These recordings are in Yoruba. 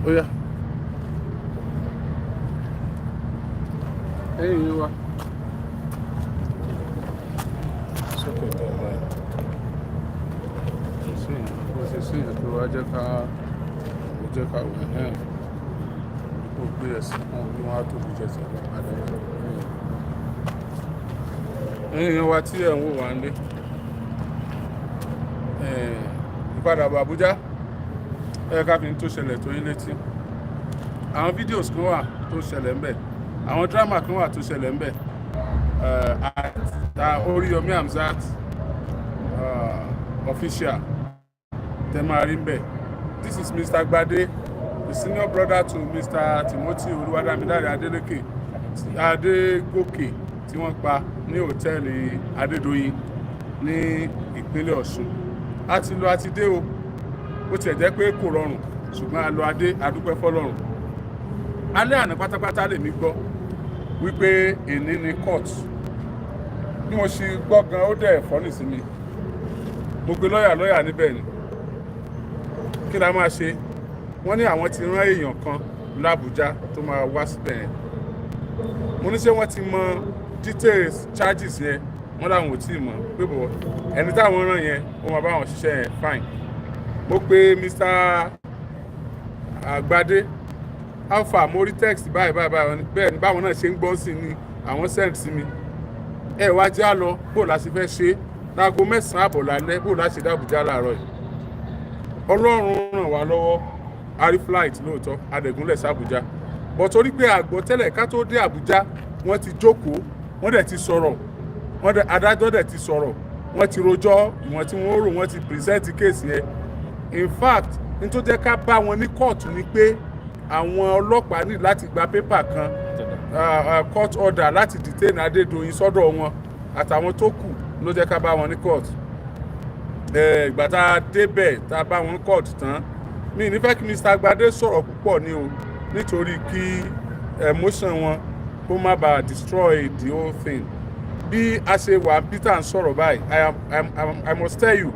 Ó yá, ẹ̀yin yẹn wá. Sókè tẹ̀ báyìí. Kò sí kò sí sí ètò wa, jẹ́ ká wẹ̀ ẹ́ kó gbé ẹsẹ̀ kan bí wọ́n á tóbi jẹsẹ̀ lọ padà. Ẹ̀yin yẹn wá tí ẹ̀ ń wò wá ń lé ìpadàbọ̀ Àbújá, ẹ ká fi ń tó ṣẹlẹ̀ tó yín létí. Àwọn videos kan wà tó ṣẹlẹ̀ ńbẹ̀, àwọn drama kan wà tó ṣẹlẹ̀ ńbẹ̀ at Oríyọmí Hamzat Official tẹ máa rí ńbẹ̀. This is Mr. Gbade, the senior brother to Mr. Timothy Olúwadámiláre Adeleke Adégòkè tí wọ́n pa ní hòtẹ́ẹ̀lì Adédoyin ní ìpínlẹ̀ Ọ̀ṣun. A ti lọ, a ti dé o. Bó tiẹ̀ jẹ́ pé kò rọrùn, ṣùgbọ́n a lọ adé, adúpẹ́ fọlọ́run. Alẹ́ àná pátápátá lèmi gbọ́ wípé èní ni court. Bí mo ṣe gbọ́ gan, ó dẹ̀ funny sí mi. Mo gbé lọ́ọ̀yà, lọ́ọ̀yà níbẹ̀ ni kí la máa ṣe. Wọ́n ní àwọn ti rán èèyàn kan l'Ábùjá tó máa wá síbẹ̀ yẹn. Mo ní ṣé wọ́n ti mọ details charges yẹn? Wọ́n làwọn ò tí ì mọ̀, pé bọ̀ ẹni táwọn rán yẹn, ó máa bá wọn ṣiṣẹ́ yẹn. Fine. Mo pe Mr. Àgbàdé, alpha, mo rí text báyìí báyìí báyìí. Bẹ́ẹ̀ ni, báwọn náà ṣe ń gbọ́ sí ni àwọn send sí mi. Ẹ wá já lọ, bó la ṣe fẹ́ ṣe láago 9:30 lálẹ́, bó la ṣe dàbújá láàárọ̀ yìí? Ọlọ́run ràn wá lọ́wọ́, a rí flight lóòótọ́, adẹ̀gúnlẹ̀ sàbújá, but torí pé àgbọ̀ tẹ́lẹ̀, ká tó dé Àbújá, wọ́n ti jókòó, wọ́n dẹ̀ ti sọ̀rọ̀, wọ́n dẹ̀ adájọ́ dẹ̀ ti sọ̀rọ̀, wọ́n ti rojọ́ ìwọ̀n tí wọ́n rò, wọ́n ti present case yẹn. In fact, ní tó jẹ́ ká bá wọn ní kóòtù ni pé àwọn ọlọ́pàá ní láti gba pépà kan, court order, láti detain Adédoyin sọ́dọ̀ wọn àtàwọn tó kù, ló jẹ́ ká bá wọn ní court. Ìgbà tá a débẹ̀, tá a bá wọn court tán, mi ní fẹ́ kí Mr. Gbadé sọ̀rọ̀ púpọ̀ ní o, nítorí kí emotion wọn kó má bàa destroy the whole thing. Bí a ṣe wà, Peter ń sọ̀rọ̀ báyìí. I am I am I must tell you,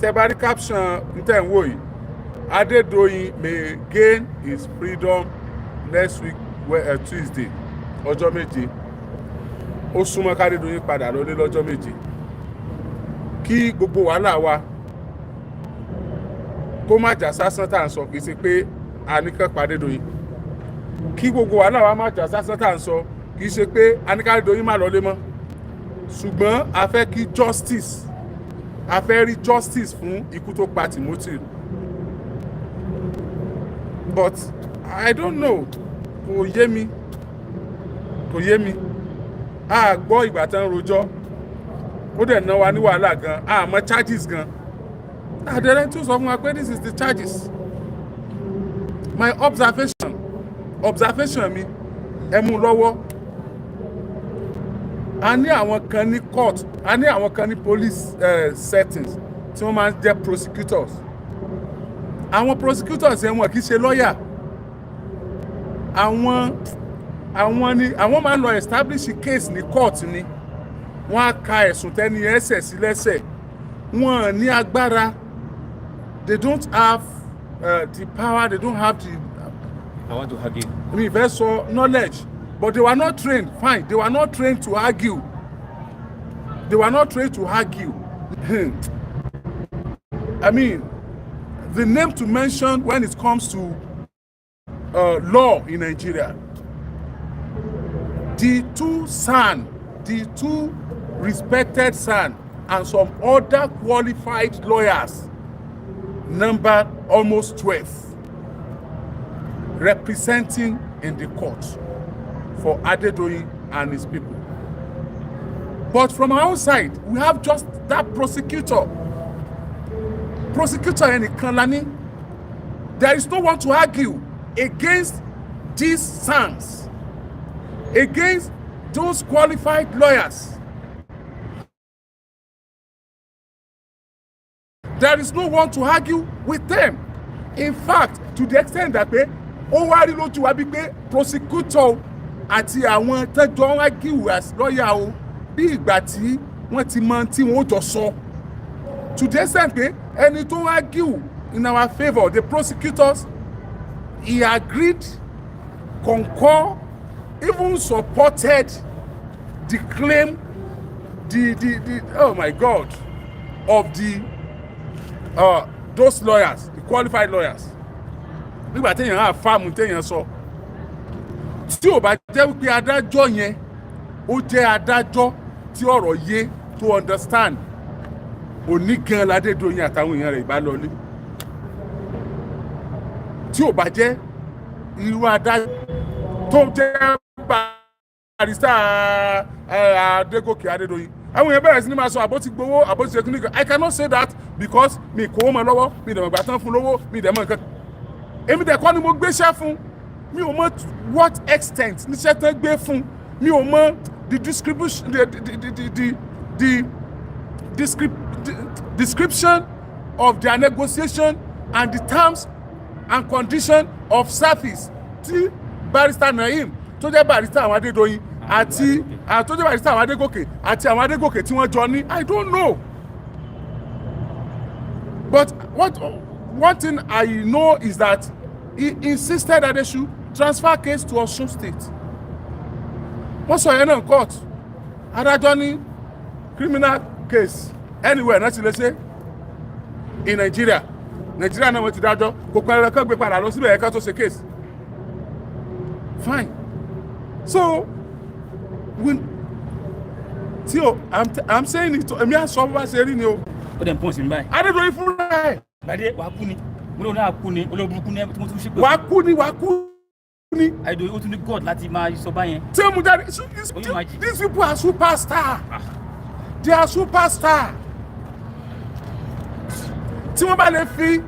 tẹ́ bá rí caption n tẹ́ ń wò yìí, "Adédoyin may gain his freedom next week Tuesday", ọjọ́ 7. Ó súnmọ́ kádédoyin padà lọlé lọ́jọ́ 7. Kí gbogbo wàhálà wa kó má jà sásán tá à ń sọ, kì í ṣe pé a ní kán pa Adédoyin. Kí gbogbo wàhálà wa má jà sásán tá à ń sọ, kì í ṣe pé a ní kádédoyin má lọlé mọ́, ṣùgbọ́n a fẹ́ kí justice, a fẹ́ rí justice fún ikú tó pa Timothy. But I don't know, kò yé mi, kò yé mi. A gbọ́ ìgbà tán rojọ́, ó dẹ̀ ná wa ní wàhálà gan. A mọ charges gan. Àdẹ̀rẹ̀ tún sọ fún wa pé this is the charges. My observation mi, ẹ mú lọ́wọ́, a ní àwọn kan ní court, a ní àwọn kan ní police settings tí wọ́n máa ń jẹ́ prosecutors. Àwọn prosecutors yẹn, wọn kì í ṣe lọ́yà. Àwọn ni àwọn máa ń lọ establish case ní court ni. Wọ́n á ka ẹ̀sùn tẹ́ni ẹsẹ̀ sí lẹ́sẹ̀. Wọ́n ní agbára. They don't have the power, they don't have the I want to argue. Mi fẹ́ sọ knowledge, but they were not trained. Fine, they were not trained to argue. They were not trained to argue. I mean, the name to mention when it comes to law in Nigeria, the two SAN, the two respected SAN, and some other qualified lawyers, number almost 12, representing in the court for Adedoyin and his people. But from our own side, we have just that prosecutor. Prosecutor ẹnìkan la ní. There is no one to argue against these SANs, against those qualified lawyers. There is no one to argue with them. In fact, to the extent that pé ó wá rí lójú wa bíi pé prosecutor àti àwọn tẹ́jọ́ ń argue as lawyer o, bí ìgbà tí wọ́n ti mọ tí wọ́n ó jọ sọ. To the extent pé ẹni tó argue in our favour, the prosecutors, He agreed, concur, even supported the claim, the oh my God, of the those lawyers, the qualified lawyers. Nígbà téèyàn á fáàmù téèyàn sọ, tí ò bá jẹ́ wípé adájọ́ yẹn ó jẹ́ adájọ́ tí ọ̀rọ̀ yé, to understand, òní gan ládédọ́yìn àtàwọn èèyàn rẹ̀ ìbá lọlé. Tí ò bá jẹ́ irú adájọ́ tó jẹ́ barrister Adégòkè Adédọ́yìn, àwọn èèyàn bẹ̀rẹ̀ sí ní máa sọ àbó ti gbowó, àbó ti ṣe kíní kan. I cannot say that because mi kò mọ lọ́wọ́, mi dẹ̀ mọ̀ gbà tán fún lówó, mi dẹ̀ mọ̀ nǹkan. Èmi dẹ̀ kọ́ ni mo gbéṣẹ́ fún. Mi ò mọ to what extent níṣẹ́ tán gbé fún. Mi ò mọ the distribution, the description of their negotiation and the terms and condition of service tí Barrister Naim, tó jẹ́ barrister àwọn Adédọ̀yìn àti tó jẹ́ barrister àwọn Adégòkè àti àwọn Adégòkè tí wọ́n jọ ní, I don't know. But what one thing I know is that he insisted that they should transfer case to Osun State. Wọ́n sọ yẹn náà court. Adájọ́ ní criminal case, anywhere náà ti lè ṣe in Nigeria. Nigeria náà wọ́n ti dájọ́, kò pẹ́ kán gbé padà lọ síbẹ̀ ẹ̀ka tó ṣe case. Fine. So when tí o I'm saying it, èmi á sọ bó bá ṣe rí ni o. Ó dẹ̀ ń pọ̀ sí mi báyìí. Adédọ̀yìn fúnra ẹ̀. Gbadé, wàá kú ni. Mo ní òun náà kú ni, olóburúkú ní tí mo tún ṣépè. Wàá kú ni, wàá kú ni. Àìdò, ó tún ní God láti máa sọ báyẹn. Tí ó mú jáde. Oyin máa jì. These people are superstar, they are superstar. Tí wọ́n bá lè fi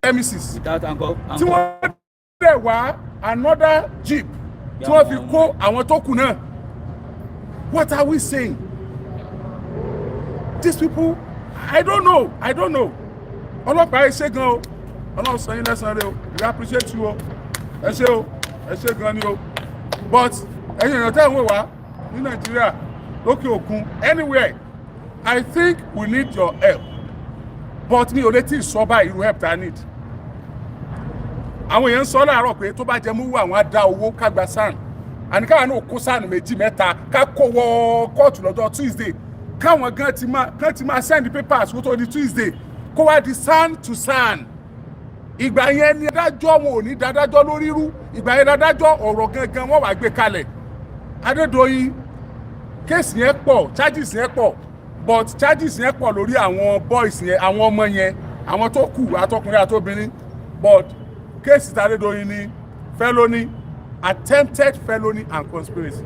premises Without anchor. tí wọ́n dẹ̀ wá another jeep tí wọ́n fi kó àwọn tó kù náà, what are we saying? These people, I don't know, I don't know. Ọlọ́pàá, ẹ ṣé gan o. Ọlọ́run san yín lẹ́san rẹ o. We appreciate you o. Ẹ ṣé o, ẹ ṣé gan ni o. But ẹ̀yin èèyàn tẹ́ ń wò wá ní Nàìjíríà, lókè òkun, anywhere, I think we need your help, but mi ò lè tí ì sọ báyìí irú help tá a need. Àwọn èèyàn ń sọ láàárọ̀ pé tó bá jẹ mú àwọn á dá owó ká gba SAN, àní káwọn náà kó SAN méjì mẹ́ta, ká kó wọ kóòtù lọ́jọ́ Tuesday, káwọn gan ti máa kán ti máa send papers kó tó di Tuesday, kó wá di SAN to SAN. Ìgbà yẹn ni adájọ́ wọn ò ní dádájọ́ lórí rú. Ìgbà yẹn adájọ́ ọ̀rọ̀ gangan wọ́n wàá gbé kalẹ̀. Adédọ̀yìn, case yẹn pọ̀, charges yẹn pọ̀, but charges yẹn pọ̀ lórí àwọn boys yẹn, àwọn ọmọ yẹn, àwọn tó kù, àtọkùnrin àtobìnrin, but case tAdédọ̀yìn ni felony, attempted felony and conspiracy,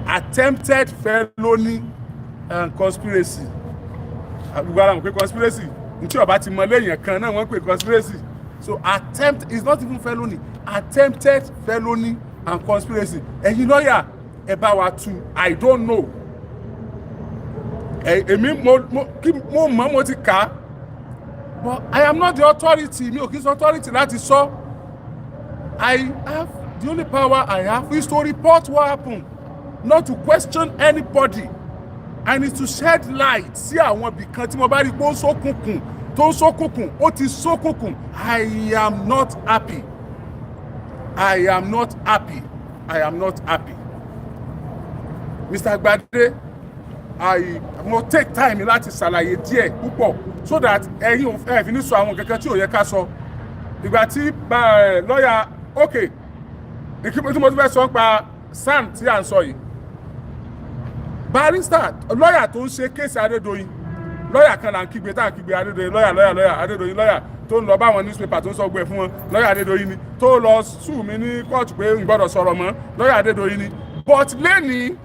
attempted felony and conspiracy. Gbogbo ara mọ̀ pé conspiracy ntí ọba ti mọ lẹ́yìn kan náà wọ́n pè conspiracy. So attempt is not even felony, attempted felony and conspiracy. Ẹ̀yin lọ́ọ̀yà, ẹ bá wa tú. I don't know. Èmi mo kí mo mọ̀, mo ti kà á, but I am not the authority. Mi ò kí n sọ authority láti sọ. I have the only power I have is to report what happen, not to question anybody, and is to shed light sí àwọn ibìkan tí mo bá rí i pé ó ń ṣókùnkùn, tó ń ṣókùnkùn, ó ti ṣókùnkùn. I am not happy, I am not happy, I am not happy. Mr. Gbade, I mo take time láti ṣàlàyé díẹ̀ púpọ̀ so that ẹ̀yin ò ẹ̀ fi ní sọ àwọn kankan tí ò yẹ ká sọ. Ìgbà tí lọ́ọ̀yà, ok, ìkí tí mo tún fẹ́ sọ nípa SAN tí à ń sọ yìí, barrister, lọ́ọ̀yà tó ń ṣe case Adédoyin, lọ́ọ̀yà kan là ń kígbe, tá à ń kígbe Adédoyin, lọ́ọ̀yà, lọ́ọ̀yà, lọ́ọ̀yà Adédoyin, lọ́ọ̀yà tó ń lọ bá àwọn newspaper tó ń sọ gbẹ fún wọn, lọ́ọ̀yà Adédoyin ni, tó lọ sue mí ní kóòtù pé n gbọ́dọ̀ sọ̀rọ̀ mọ́, lọ́ọ̀yà Adédoyin ni. But lẹ́nìí,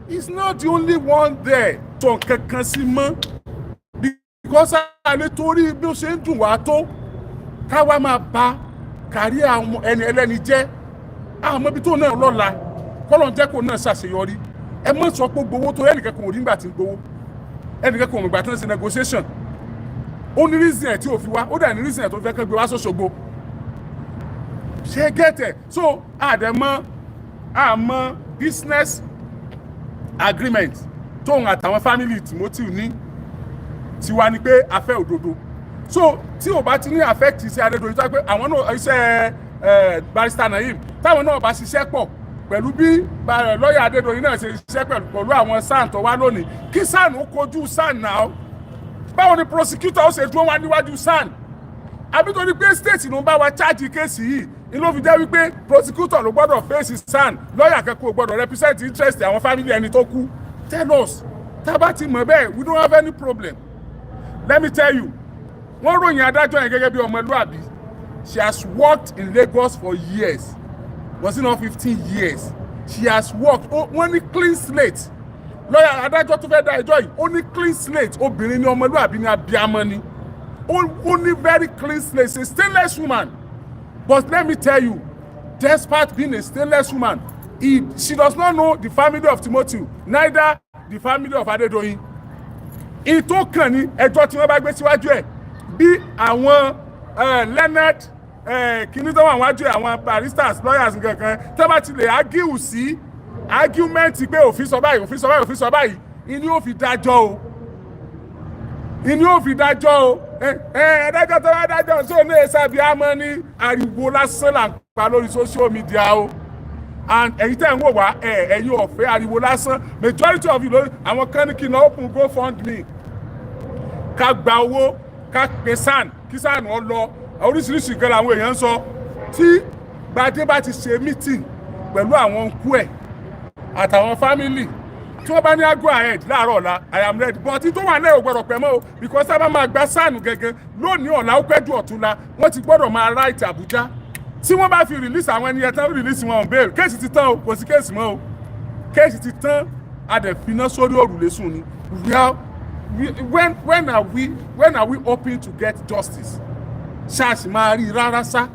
he's not the only one there tó nǹkan kan sí mọ́, because àlẹ́ torí bí ó ṣe ń dùn wá tó, káwa máa ba kárí àwọn ẹni ẹlẹ́ni jẹ́. Àmọ́ ibi tó náà lọ́la, kọ́lọ́n jẹ́ kó náà ṣàṣeyọrí. Ẹ mọ̀ sọ pé gbowó tó ẹnìkan kò rí nígbà tí ń gbowó, ẹnìkan kò mọ̀ ìgbà tí ń ṣe negotiation. Ó ní reason ẹ̀ tí ò fi wá, ó dẹ̀ ní reason ẹ̀ tó fẹ́ kán gbé wá sọ́ṣogbo. Ṣé gẹ́tẹ̀? So àdẹ̀mọ́ àmọ́ business agreement tóun àtàwọn family Timothy ní. Tiwa ni pé a fẹ́ òdodo. So tí ò bá ti ní affect iṣẹ́ Adédoyin, tó yẹ pé àwọn náà, iṣẹ́ Barrister Naim, táwọn náà bá ṣiṣẹ́ pọ̀ pẹ̀lú bí lọ́ọ̀yà Adédoyin náà ṣe ṣiṣẹ́ pẹ̀lú àwọn SAN tó wá lónìí, kí SAN ó kojú SAN náà. Báwo ni prosecutor ó ṣe dúró wá níwájú SAN? Àbí torí pé state ló ń bá wa charge case yìí ni ló fi jẹ́ wípé prosecutor ló gbọ́dọ̀ face SAN, lọ́ọ̀yà kẹ́kọ̀ọ́ gbọ́dọ̀ represent interest àwọn family ẹni tó kú? Tell us. Tá a bá ti mọ̀ bẹ́ẹ̀, we don't have any problem. Let me tell you, wọ́n ròyìn adájọ́ yẹn gẹ́gẹ́ bí ọmọlúàbí. She has worked in Lagos for years. Was it not 15 years she has worked? Wọ́n ní clean slate. Lọ́yà adájọ́ tó fẹ́ dá ẹjọ́ yìí, ó ní clean slate. Obìnrin ní, ọmọlúàbí ní, abiyamọ ni. Ó ní very clean slate, a stainless woman. But let me tell you, despite being a stainless woman, she does not know the family of Timothy, neither the family of Adedoyin. Ìtò kàn ní ẹjọ́ tí wọ́n bá gbé síwájú ẹ̀, bí àwọn Leonard kìíní tó wà wájú ẹ̀, àwọn barristers, lawyers, nǹkan tó bá ti lè argue sí argument pé òfin sọ báyìí, òfin sọ báyìí, òfin sọ báyìí, ìní ò fi dájọ́ o, ìní ò fi dájọ́ o. Ẹ ẹ adájọ́ tó bá dájọ́ tó ní ẹ̀sàbí àmọ́ ní ariwo lásán là ń pa lórí social media o. And ẹ̀yin tẹ́ ń wò wá, ẹ̀ ẹ̀yin ọ̀fẹ́ ariwo lásán. Majority of you lórí àwọn kan ní kí n open GoFundMe, ká gba owó, ká pe SAN, kí SAN ọ lọ. Oríṣiríṣi nǹkan làwọn èèyàn ń sọ. Tí Gbadé bá ti ṣe meeting pẹ̀lú àwọn uncle ẹ̀ àtàwọn family, tí wọ́n bá ní go ahead láàárọ̀ ọ̀la, I am ready. But tí tó wà náà ò gbọ́dọ̀ pẹ́ mọ́ o, because sábà máa gba SAN gẹ́gẹ́ lónìí, ọ̀la, ó pẹ́ ju ọ̀túnla, wọ́n ti gbọ́dọ̀ máa write Àbújá. Tí wọ́n bá fi release àwọn ẹni yẹn tán, release wọn on bail, case ti tán o. Kò sí case mọ́ o, case ti tán. A dẹ̀ finá sórí òrùlé sùn ni. We are we, when are we hoping to get justice? Ṣáàṣì máa rí rárá sá,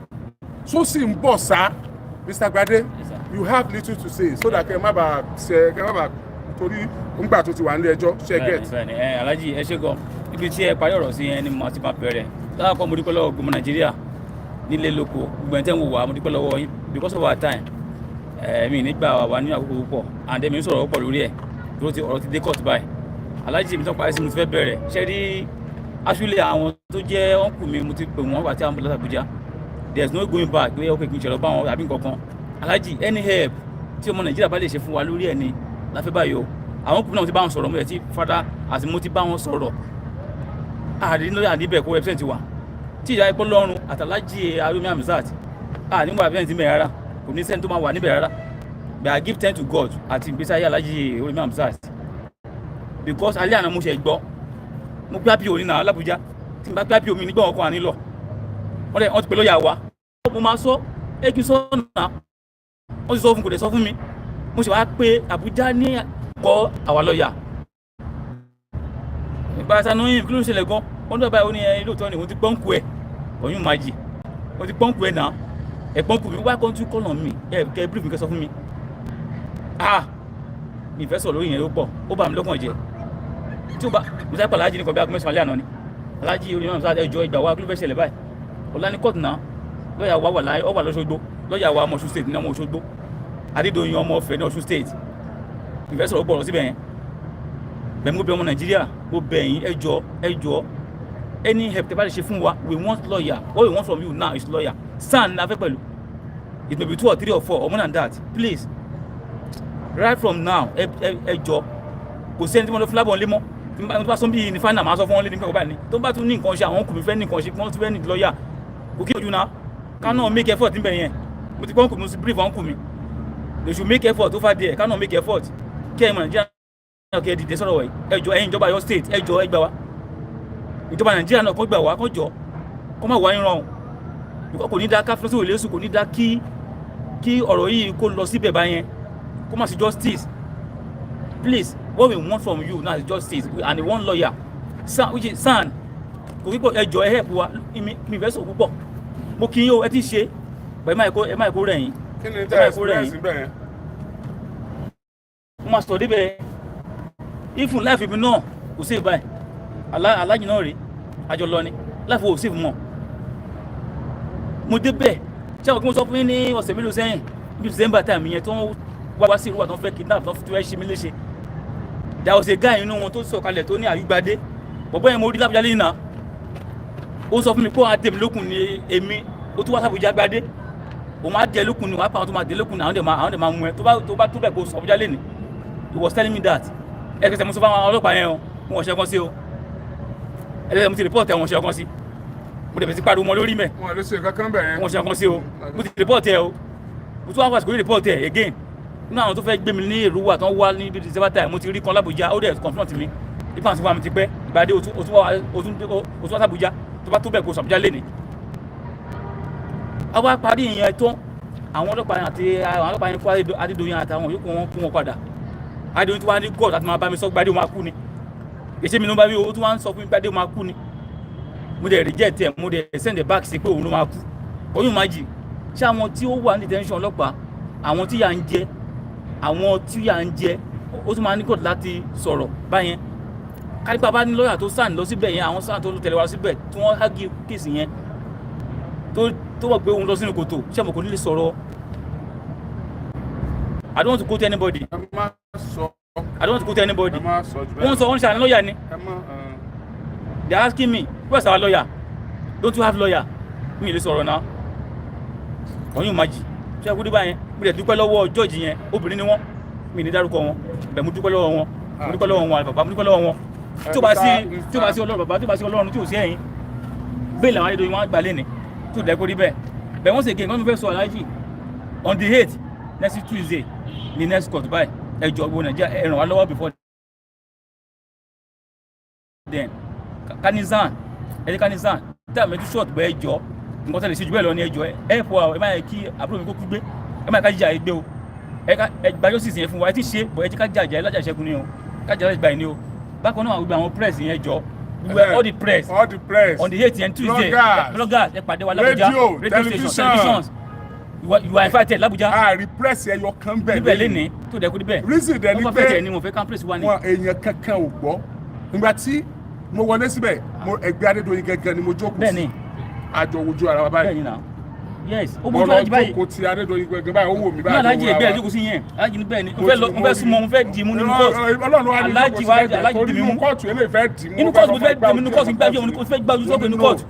tó sì ń bọ̀ sá. Mr. Gbade, Yes, sir. you have little to say so that kẹ́ má bàa ṣe, kẹ́ má bàa, torí ńgbà tó ti wà nílé ẹjọ́ ṣe get. Bẹ́ẹ̀ni, ẹ Alhaji, ẹ ṣe gan. Ibi tí ẹ parí ọ̀rọ̀ sí yẹn ni mo ti máa bẹ̀rẹ̀. Lákọ̀ọ́kọ́, mo dúpẹ́ lọ́wọ́ gbogbo Nàìjíríà nílé lóko, gbogbo ẹni tẹ́ ń wò wá, mo dúpẹ́ lọ́wọ́ yín. Because of our time, mi nígbà wà ní àkókò púpọ̀ and èmi ń sọ̀rọ̀ púpọ̀ lórí ẹ̀ tó ti ọ̀rọ̀ ti dé court báyìí. Alhaji mi tó parí sí mo ti fẹ́ bẹ̀rẹ̀. Ṣe rí, actually, àwọn tó jẹ́ uncle mi, mo ti pè wọ́n wà tí àwọn láti Àbújá. There is no going back pé ok, kì í ṣe lọ bá wọn àbí nǹkan kan. Alhaji, any help tí ọmọ Nàìjíríà bá lè ṣe fún wa lórí ẹ̀ ni láfẹ́ báyìí o. Àwọn kùnú náà, mo ti bá wọn sọ̀rọ̀, mo yẹ ti fada àti mo ti bá wọn sọ̀rọ̀. Àrí lórí àdíbẹ̀ kó represent wa tí ìyá ẹ̀kọ́ lọ́rùn àtàlájì Arúmi Hamzat nígbà represent níbẹ̀ rárá, kò ní sẹ́ni tó máa wà níbẹ̀ rárá. But I give thanks to God àti ìgbésí ayé Alájì Arúmi Hamzat, because alẹ́ àná mo ṣe gbọ́, mo gbé àpò ní náà l'Àbújá. Tí n bá gbé àpò mi nígbà wọn kọ́ àní lọ, wọ́n dẹ̀ wọ́n ti pè lọ́ọ̀yà wa. Mo máa sọ ẹ kí n sọ náà, wọ́n ti sọ fún, kò dẹ̀ sọ fún mi. Mo sì wá pé Àbújá ní kọ́ àwa lọ́ọ̀yà ìgbà sanu yìí, kí ló ń ṣẹlẹ̀ gan? Wọ́n dọ̀ báyìí, ó ní ẹ lóòótọ́ ni òun ti pọ́ǹkù ẹ̀, oyún máa jì, ó ti pọ́ǹkù ẹ̀ náà. Ẹ̀ pọ́ǹkù mi wá kọ́ńtù kọ́nà mi, ẹ̀ kẹ́ brief mi, kẹ́ sọ fún mi. Ah, mi fẹ́ sọ̀rọ̀ lórí yẹn, ló pọ̀, ó bà mí lọ́kàn jẹ́. Tí ó bá mo sáré pàlà alájí ní kọ̀ọ̀bí aago 9 alẹ́ àná ni. Alájí orí náà sáré ẹjọ́ ìgbà wa, kí ló fẹ́ ṣẹlẹ̀ báyìí? Ọ̀la ní kóòtù náà. Lọ́ọ̀yà wa wà láyé, ọ wà lọ́sọ̀gbó. Lọ́ọ̀yà wa ọmọ Ọ̀ṣun State ní, ọmọ Òṣogbo, Adédoyin, ọmọ Ọ̀fẹ́ ní Ọ̀ṣun State. Mi fẹ́ sọ̀rọ̀ pọ̀ lọ síbẹ̀ yẹn. Bẹ́ẹ̀ mo bẹ̀ ọmọ Nàìjíríà, mo bẹ̀ yín, ẹ jọ̀ọ́, ẹ jọ̀ọ́, any help tẹ́ bá lè ṣe fún wa. We want lawyer. What we want from you now is lawyer. SAN la fẹ́ pẹ̀lú. It may be two or three or four or more than that. Please, right from now, ẹ ẹ ẹ jọ̀ọ́. Kò sí ẹni tí mo lọ fúlábọ̀ ńlé mọ́. Tí mo bá sọ bí ní final, máa sọ fún wọn lé ní pẹ́ báyìí ni tó bá tún ní nǹkan ṣe, àwọn kùnmí fẹ́ ní nǹkan ṣe, wọ́n tún fẹ́ ní lọ́ọ̀yà. Kò kí ojú náà ká náà make effort níbẹ̀ yẹn. Mo ti gbọ́ uncle mi, mo ti brief uncle mi. They should make effort over there. Ká náà make effort kí ẹ mọ̀ Nàìjíríà náà, kí ẹ dìde sọ̀rọ̀ wọ̀nyí. Ẹ jọ̀ọ́, ẹ̀yin ìjọba Ọ̀yọ́ State, ẹ jọ̀ọ́, ẹ gbà wá. Ìjọba Nàìjíríà náà kó gbà wá, kó jọ kó má wá yín rọrùn. Kò ní dá ká fúnṣẹ́ òlé sùn, kò ní dá kí ọ̀rọ̀ yìí kó lọ síbẹ̀ báyẹn, kó má sí justice. Please, what we want from you now is justice and one lawyer, SAN, which is SAN. Kò kíkọ, ẹ jọ̀ọ́, ẹ help wa. Mi fẹ́ sọ púpọ̀. Mo kí yín o, ẹ ti ṣe bẹ́ẹ̀, ẹ má kó rẹ̀ yín. Kí ni Ẹ tẹ́ má kó rẹ̀ yín. Experience bẹ́ẹ̀ yẹn? Mo máa sọ débẹ̀. Ifun life mi náà kò sí ìbáyìí. Alájì náà rèé, àjọ lọ ni life ò sí fún mọ́. Mo débẹ̀, ṣé àwọn kí mo sọ fún yín ní ọ̀sẹ̀ mélòó sẹ́yìn, bí December time yẹn, tó ń wá wá sí ìlú wa, tó ń fẹ́ kidnap, tó ń fẹ́ ṣe mí léṣe. There was a guy inú wọn tó sọ̀kalẹ̀ tó ní àyùgbadé bọ̀bọ́ yẹn. Mo rí lábújá lẹ́yìn náà. Ó sọ fún mi pé òun á dé mi lókun ní èmi. Ó tún wá sàbújá gbadé, òun á dé lókun ní, òun á pa àwọn tó máa dé lókun ní, àwọn dẹ̀ máa mú ẹ tó bá tó bẹ̀ kó sọ Àbújá lẹ́ni. He was telling me that. Ẹ kẹsẹ̀ mo sọ fún àwọn ọlọ́pàá yẹn o, wọn ò ṣe kan sí o. Ẹ lẹ́sẹ̀ mo ti report ẹ̀, wọn ò ṣe kan sí. Mo dẹ̀ bẹ̀ sí pariwo mọ́ lórí mẹ́. Wọn lè ṣe kankan bẹ̀ yẹn. Wọn ṣe kan sí o. Mo ti report ẹ o. Mo tún wá wá sí report ẹ again. Nínú àwọn tó fẹ́ gbé mi ní Èrúwà tó ń wá níbi December time, mo ti rí kan l'Ábújá, ó dẹ̀ confront mi ipa àti wà mí ti pẹ́ ìgbàdé. O tún wá sàbújá, tó bá tó bẹ̀ kó sàbújá lé ní. A wá parí ìyẹn tán, àwọn ọlọ́pàá yẹn àti àwọn ọlọ́pàá yẹn kó Adédoyin àtàwọn yòókù wọn kó wọn padà. Adédoyin tó wá ní God àti máa bá mi sọ, gbadé o máa kú ni. Èsì mi ló ń bá mi, o tún wá ń sọ fún mi, gbadé o máa kú ni. Mo dẹ̀ reject ẹ̀, mo dẹ̀ send it back sí pé òun ló máa kú. Oyún máa jì ṣé àwọn tí ó wà ní detention ọlọ́pàá, àwọn tí yà ń jẹ, àwọn tí yà ń jẹ, ó tún máa ní God láti sọ̀rọ̀ báyẹn. Kárípà bá ní lọ́ọ̀yà tó sàn lọ síbẹ̀ yẹn, àwọn sàn tó tẹ̀lé wa síbẹ̀ tí wọ́n argue case yẹn, tó wọ̀ pé òun lọ sínú kòtò, ṣé mo kò ní lè sọ̀rọ̀? I don't want to quote anybody. Ẹ má sọ. I don't want to quote anybody. Ẹ má sọ jù bẹ́ẹ̀. Wọ́n sọ, wọ́n ṣe àná lọ́ọ̀yà ni. Ẹ má. They are asking me, "Where's our lawyer? Don't you have lawyer?" Mi ì lè sọ̀rọ̀ náà. Wọ́n yóò máa jì ṣé ẹ kú dé báyẹn. Mo lè dúpẹ́ lọ́wọ́ jọ́ọ̀jì yẹn, obìnrin ni wọ́n, mi ní dárúkọ wọn bẹ́ẹ̀. Mo dúpẹ́ lọ́wọ́ wọn, mo dúpẹ́ lọ́wọ́ wọn bàbá, mo dúpẹ́ lọ́wọ́ wọn. Tí ó bá sí Ọlọ́run bàbá, tí ó bá sí Ọlọ́run, tí ò sí ẹ̀yin, bẹ́ẹ̀ làwọn Adédoyin wọn gbà lẹ́ni tí ò dẹ́ kó rí bẹ́ẹ̀ bẹ́ẹ̀. Wọ́n sì gé nǹkan tó fẹ́ sọ aláàjì on the 8th, next Tuesday ní next court báyìí. Ẹ jọ̀ọ́, gbogbo Nàìjíríà, ẹ ràn wá lọ́wọ́ before then. Kanizan, ẹ jẹ́ kanizan tí àmì tún short bẹ́ẹ̀. Jọ nǹkan tẹ̀lé sí jù bẹ́ẹ̀ lọ ní. Ẹ jọ̀ọ́, ẹ fọ ẹ má yẹ kí àbúrò mi kó kú gbé, ẹ má yẹ ká jíjà ẹ gbé o. Ẹ ká ẹ gba justice yẹn fún wa. Ẹ ti ṣe bọ̀, ẹ jẹ́ ká jà jà ẹ lájà ìṣẹ́gun ni o, ká jà láti gbà yín ni o. Bákan náà, gbogbo àwọn press yẹn, jọ gbogbo all the press, all the press, on the 8th yẹn, Tuesday, bloggers, bloggers, ẹ pàdé wa l'Abuja. Radio, Radio station, television. Televisions, you are invited l'Abuja. Ààrí press ẹyọ kan bẹ̀ níbẹ̀ lẹ́ni tó dẹ̀ kú níbẹ̀. Reason dẹ̀ ni wọ́n pé fẹ́ tẹ̀ ni wọ́n fẹ́ kán press wa ni. Wọn èèyàn kankan ò gbọ́. Nígbà tí mo wọlé síbẹ̀, mo ẹgbẹ́ Adédoyin gẹ́gẹ́ ni mo jókòó bẹ́ẹ̀ sí. Ni Àjọ wojú ara wa báyìí. Bẹ́ẹ̀ ni náà, yes, ó mo bójú lọ alájí báyìí. jókòó ti Adédoyin gẹ́gẹ́ báyìí, ó wò mí ní báyìí. Alájí àjọ ẹgbẹ́ wo ara ìjókòó sí yẹn, alájí ní bẹ́ẹ̀ ni mo wa. fẹ́ lọ, mo fẹ́ súnmọ́, mo fẹ́ dì í mú nínú kóòtù. Ọlọ́run wa ní Alájí jókòó wa sílẹ̀ alájí torí dì mí inú mú. kóòtù eléyìí fẹ́ dì mú. Inú kóòtù, mo fẹ́ dì mí nínú kóòtù, gbájú mo fẹ́ gbájú sókè nínú kóòtù.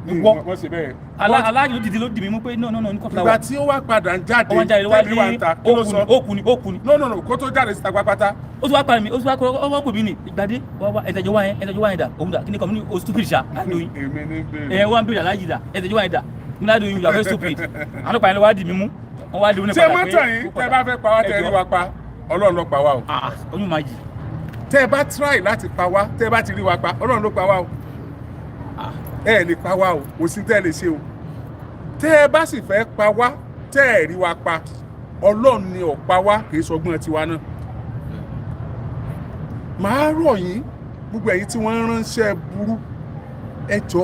Wọ́n wọ́n ṣe bẹ́ẹ̀. Alájí ló dìde, ló dì mí mú pé no, no, no, ní kóòtù Ìgbà làwà. tí ó wá padà ń jáde, Ọmọ jáde wá tẹ́lẹ̀ wá ń ní ta, kí ló sọ? ó kú ni, ó kú ni. No, no, no, kó tó jáde síta pápátá. Ó tún wá parí mi, ó tún wá kọ́ ọ wá pè mí ní ìgbàdé wá wá ẹ̀tẹ̀jọ́ wá yẹn, ẹ̀tẹ̀jọ́ wá yẹn dà, òun dà, kí ni kọ́ mi ní o stupid ṣá Adédoyin. Èmi ní bèrè. Ẹ̀ wá ń bèrè alájí dà, ẹ̀tẹ̀jọ́ wá yẹn dà, ní Adédoyin, you are very stupid. Àwọn ọlọ́pàá yẹn ló wá dì mí mú, wọ́n wá dì mí ní Ṣé padà mọ́tò yìí, tẹ́ bá fẹ́ pa wá, tẹ́ rí wa pa, Ọlọ́run ló pa wá o. Ah, oyún máa jì. Tẹ́ ẹ bá try láti pa wá, tẹ́ ẹ bá ti rí wa pa, Ọlọ́run ló pa wá o. Ah. Ẹ lè pa wá o, kò sí tẹ́ ẹ lè ṣe o. Tẹ́ ẹ bá sì fẹ́ pa wá, tẹ́ ẹ rí wa pa, Ọlọ́run ni ó pa wá, kì í sọgbọ́n tiwa náà. Màá rọ̀ yín, gbogbo ẹ̀yin tí wọ́n ń ránṣẹ́ burú, ẹ jọ,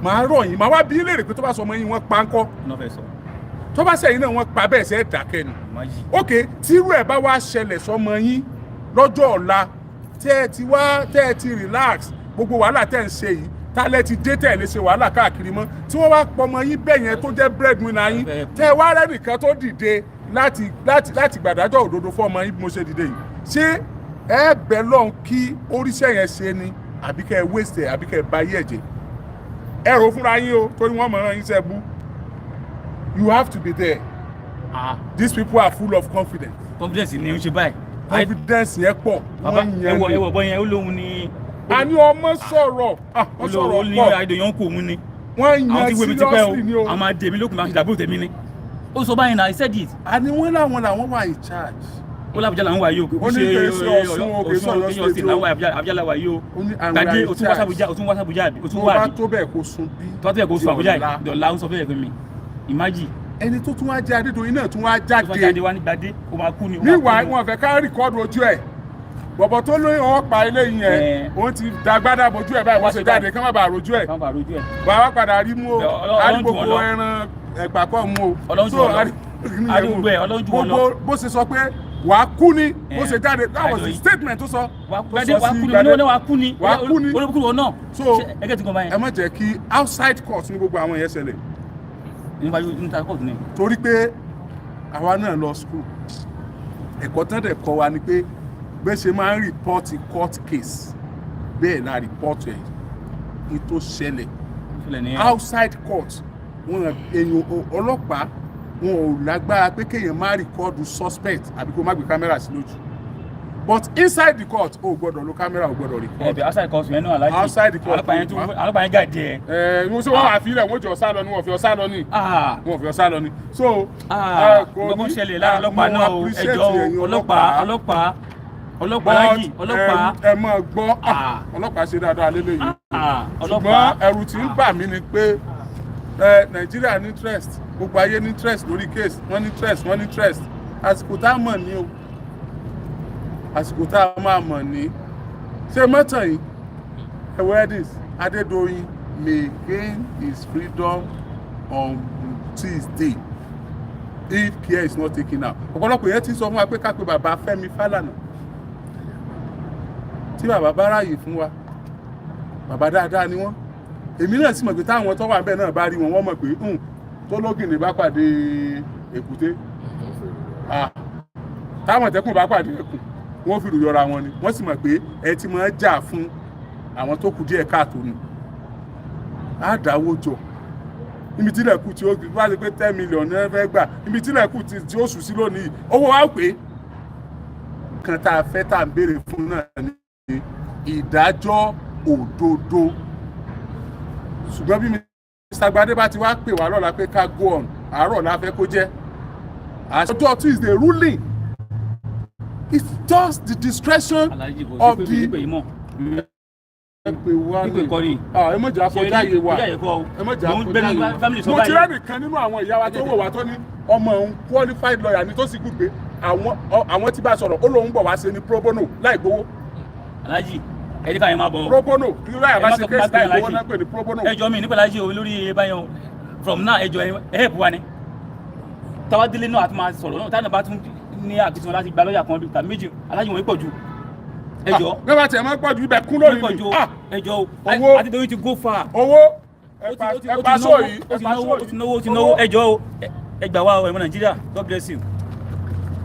màá rọ̀ yín, màá wá bí léèrè pé tó bá sọ ọmọ yín wọ́n pa ńkọ́? Iná fẹ́ sọ. Tó bá sẹ́yìn náà wọ́n pa bẹ́ẹ̀, sẹ́ dákẹ́ ni? Máa jì. Ok, tírú ẹ̀ bá wá ṣẹlẹ̀ sọmọ yín lọ́jọ́ ọ̀la, tẹ́ ẹ ti wá, tẹ́ ẹ ti relax, gbogbo wàhálà tẹ́ ẹ ń ṣe yìí, tálẹ̀ ti dé, tẹ́ ẹ lè ṣe wàhálà káàkiri mọ́, tí wọ́n wá pọmọ yín bẹ́ẹ̀ yẹn tó jẹ́ breadwinner yín, tẹ́ ẹ wá rẹ́nìkan tó dìde láti gbàdájọ́ òdodo fún ọmọ yín bí mo ṣe dìde yìí, ṣé ẹ bẹ̀ lọ́hùn kí oríṣẹ́ yẹn ṣe ni, àbí kẹ́ ẹ waste ẹ̀, àbí kẹ́ ẹ ba ayé ẹ̀ jẹ́? Ẹ rò fúnra yín o, torí wọ́n mọ̀ràn yín sẹ́ bú. You have to be there. Ah. These people are full of confidence. Confidence ni ń ṣe báyìí. Confidence yẹn pọ̀. Bàbá, wọ́n yẹn ẹwọ ni. ẹwọ bọ́ yẹn, ó lóhun ni. A ní ọmọ sọ̀rọ̀, ah, ó wọ́n lóhun, ó sọ̀rọ̀ ní pọ̀. Adédoyin kò òun ni. Wọ́n Àwọn yan tí wémi ti pẹ́ o. seriously ni o. Àwọn máa dè mí lókun, máa ṣe dàbí tèmi ni. Ó sọ báyìí náà, I said it. A ní wọ́n làwọn wà in charge. Ó lábùjá làwọn wà yìí o, kò Ó ní ṣe kì í ṣe Ọ̀ṣun o, kì í ṣe Ọ̀yọ́ Ọ̀ṣun state state o. làwọn Àbújá làwọn wà yìí o. Ó ní àwọn Gbàdé in o tún wá charge. sàbújá, o tún wá sàbújá àbí o tún Tó wá bá àbí tó bẹ́ẹ̀ kó sun bí. tó bá tó yẹ kó sùn Àbújá Di ọ̀la. yìí dọ̀la, ó sọ fẹ́ẹ̀ fún mi, imagine. Ẹni tó tún wá jẹ́ Adédoyin náà tún wá Tó tún wá jáde. jáde wá ní gbàdé, ó máa kú ni, ó máa kú Níwàá ni. wọn fẹ́ ká record ojú ẹ̀. Bọ̀bọ̀ tó lóyún wọn pa eléyìí yẹn, Eh. òun ti dàgbádà bojú ẹ̀ báyìí, wọ́n ṣe jáde kán má bàa rojú ẹ̀. Káwọn bá rojú ẹ̀. Wàá wá padà rí mú o. Ọlọ́run A rí jù gbogbo wọ́n lọ. ẹran ẹ̀pà kọ́ mú o. Ọlọ́run jù So, wọ́n lọ. a rí A rí gbogbo ẹ̀, Ọlọ́run jù wọ́n lọ. Gbogbo bó ṣe sọ pé wàá kú ni bó ṣe jáde, that was the Adédoyin. statement tó sọ. Wà Tó gbàdé sọ wà sí kú ni. Gbadé. Ní wà kú ni. Wàá kú ni. Olóbùkún wọn náà. So, ẹgẹ tí kò bá yẹn. Ẹ má jẹ́ kí outside court ní gbogbo àwọn yẹn ṣẹlẹ̀. Nípa níta court ni. Torí pé àwa náà lọ school, ẹ̀kọ́ tán dẹ̀ kọ́ wa ni pé bẹ́ẹ̀ ṣe máa ń report court case, bẹ́ẹ̀ la report ẹ̀ ní tó ṣẹlẹ̀. Ṣẹlẹ̀ nìyẹn. Outside court, wọn èèyàn ọlọ́pàá wọn ò lágbára pé kéèyàn má record suspect àbí kó má gbé camera sí lójú, but inside the court, o gbọ́dọ̀ lo camera, o gbọ́dọ̀ record. Ẹ bẹ outside court yẹn náà, alájí. Outside the court. Ọlọ́pàá yẹn tún, ọlọ́pàá yẹn gàdí ẹ. Ẹ wọ́n sọ wọ́n wà fílẹ̀, wọ́n jọ sá lọ ni, wọ́n fi ọ sá lọ ni. Ah. Wọ́n fi ọ sá lọ ni, so. Ah, kò gbogbo ṣẹlẹ̀ láàrin ọlọ́pàá mo náà o. appreciate Ẹjọ́ o, ẹ̀yin. Ọlọ́pàá, ọlọ́pàá, ọlọ́pàá, alájí, ọlọ́pàá. Ẹ máa gbọ́. Ah. Ọlọ́pàá ṣe dáadáa lélẹ́yìí. Ah, ọlọ́pàá. Ṣùgbọ́n ẹ̀rù tí ń bà mí ni pé ẹ Nàìjíríà ní interest, gbogbo ayé ní interest lórí case, wọ́n ní interest, wọ́n ní interest. Àsìkò tá a mọ̀ ní o, àsìkò tá a máa mọ̀ ní ṣé mọ́tàn yìí. Ewedis Adédoyin may gain his freedom on Tuesday if care is not taken out. Ọ̀pọ̀lọpọ̀ yẹn ti sọ fún wa pé ká pe bàbá Fẹ́mi Fálànà. Tí bàbá bá ráàyè fún wa, bàbá dáadáa ni wọ́n. Èmi náà sì mọ̀ pé táwọn tó wà níbẹ̀ náà bá rí wọn, wọ́n mọ̀ pé tó lógìnì bá pàdé èkúté. Ah, táwọn tẹkùn bá pàdé ẹkùn, wọ́n fi rò yọra wọn ni. Wọ́n sì mọ̀ pé ẹ ti máa jà fún àwọn tó kù díẹ̀ káàtó ni. Á dáwó jọ níbi tí ilẹ̀kùn tí ó bá ṣe pé 10 million ní ẹ fẹ́ gbà, níbi tí ilẹ̀kùn tí ó sùn sí lónìí, owó wa pé kan tá a fẹ́, tá a ń béèrè fún náà ni ìdájọ́ òdodo. Ṣùgbọ́n bí Mr. Gbadé bá ti wá pè wá lọ́la pé ká go on, àárọ̀ la fẹ́ kó jẹ́ ọjọ́ Tuesday ruling. It's just the discretion Alájí, kò of sí pé the pípé yìí mọ̀. Ẹ pè wá ní Pípé kọ́ ni. Ah, ẹ mọ̀jà kọjá yé wa. Kọjá yé kọ́ o. Ẹ mọ̀jà Mo ń kọjá gbẹ́nu yé wa. family sọ Mo ti báyìí. rẹ́nìkan nínú àwọn ìyá wa tó wò wá tó ní ọmọ òun qualified lawyer ni, tó sì gùn pé àwọn tí bá sọ̀rọ̀, ó lóun bọ̀ wá ṣe ní pro bono láì gbowó. Alájí, ẹ jẹ́ káyọ̀ máa bọ̀. Pro bono, kí lawyer bá Ẹ má ṣe sọ pé case láì gbowó Alájí. náà pè ní pro bono. Ẹjọ́ mi nípa alájí o lórí báyọ̀ from now, ẹjọ́ ẹ help wa ni. Táwa délé náà, a tún máa sọ̀rọ̀ náà. Táwọn bá tún ní àkìtìyàn láti gba lọ́ọ̀yà kan tàbí méjì, alájí, wọ́n pọ̀ ju. Ẹjọ́. Bí wọ́n bá tiẹ̀ máa ń pọ̀ ju, ibẹ̀ kún wọ́n lónìí pọ̀ ni. ju. Ah, Ẹjọ́ o. Owó. Àti torí ti go far. Owó. Ó ti ẹ pa náwó, sóò yìí, ó ẹ ti pa náwó, sóò ó ti yìí. náwó, ó ti náwó. Ẹjọ́ o, ẹ gbà wá o, ẹ̀mọ Nàìjíríà. God bless you.